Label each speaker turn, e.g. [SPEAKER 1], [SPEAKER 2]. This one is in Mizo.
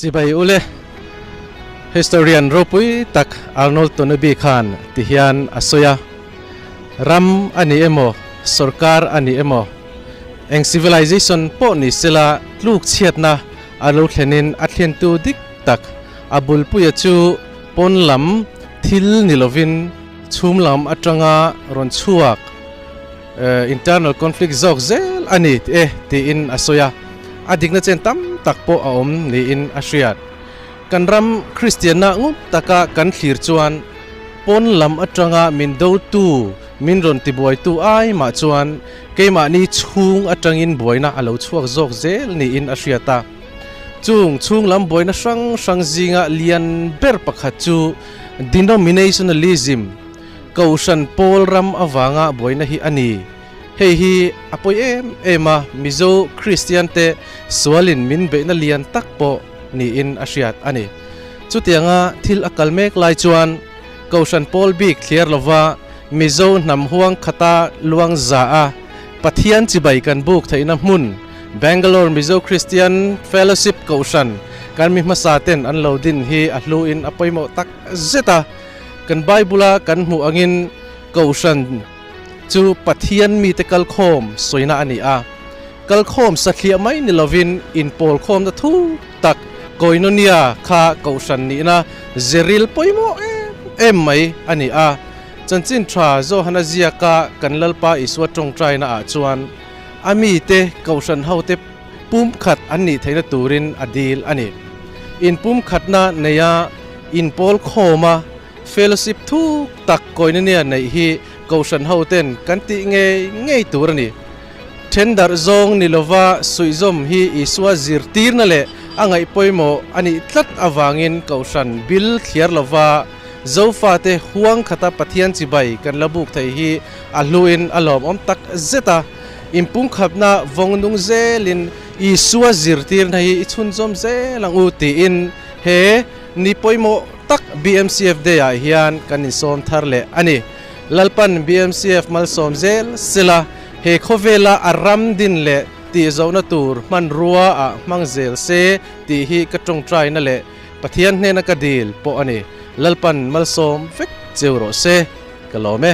[SPEAKER 1] Chibai ule, Historian ropui tak Arnold Toynbee khan ti hian a sawi a, Ram a ni emaw, sorkar a ni emaw, eng civilization pawh ni sela tluk chhiatna a lo thlenin a thlentu dik tak a bulpuia chu pawn lam thil ni lovin chhum lam atanga rawn chhuak internal conflict zawk zel a ni e tiin a sawi a, a dikna chen tam tak pawh a awm niin a hriat. Kan ram Kristianna ngut taka kan thlir chuan pawn lam atanga min dotu, min rawn tibuaitu ai mah chuan keimahni chhung atangin buaina a lo chhuak zawk zel niin a hriat a. Chung chhung lam buaina hrang hrang zinga lian ber pakhat chu denominationalism, Kohhran pawl ram avanga buaina hi a ni. Hei hi a pawi em em a, Mizo Kristian te sualin min beihna lian tak pawh niin a hriat a ni. Chutianga thil a kal mek lai chuan Kohhran pawl bik thliar lova Mizo hnam huang khata luang za a Pathian chibai kan buk theihna hmun Bangalore Mizo Christian Fellowship Kohhran kan mi hmasa ten an lo din hi a hluin a pawimawh tak zet a. Kan Bible-a kan hmuh angin Kohhran chu Pathian mite kalkhawm sawina a ni a. Kalkhawm sathliah mai ni lovin inpawlkhawmna thu tak Koinonia kha Kohhran nihna zeril pawimawh em em mai a ni a. Chanchin tha Johana ziaka kan Lalpa Isua tawngtaina ah chuan a mite Kohhran hote pumkhat an nih theihna turin a dil a ni. Inpumkhatna neia inpawl khawma fellowship thuk tak Koinonia neih hi Kohhran hoten kan tih ngei ngei tur a ni. Thendarh zawng ni lova suihzawm hi Isua zirtirna leh a ngaih pawimawh a nih tlat avangin Kohhran bil thliar lova Zofate huang khata Pathian chibai kan la buk thei hi a hluin a lawmawm tak zet a. Inpumkhatna vawng nung zelin Isua zirtirna hi i chhunzawm zel ang u tiin he ni pawimawh tak BMCF Day ah hian kan insawm thar leh a ni. Lalpan BMCF malsawm zel sela he khawvela a ram din leh tihzauhna tur hmanrua ah hmang zel se tih hi ka tawngtaina leh Pathian hnena ka dil pawh a ni. Lalpan malsawm vek cheu rawh se. Ka lawm e.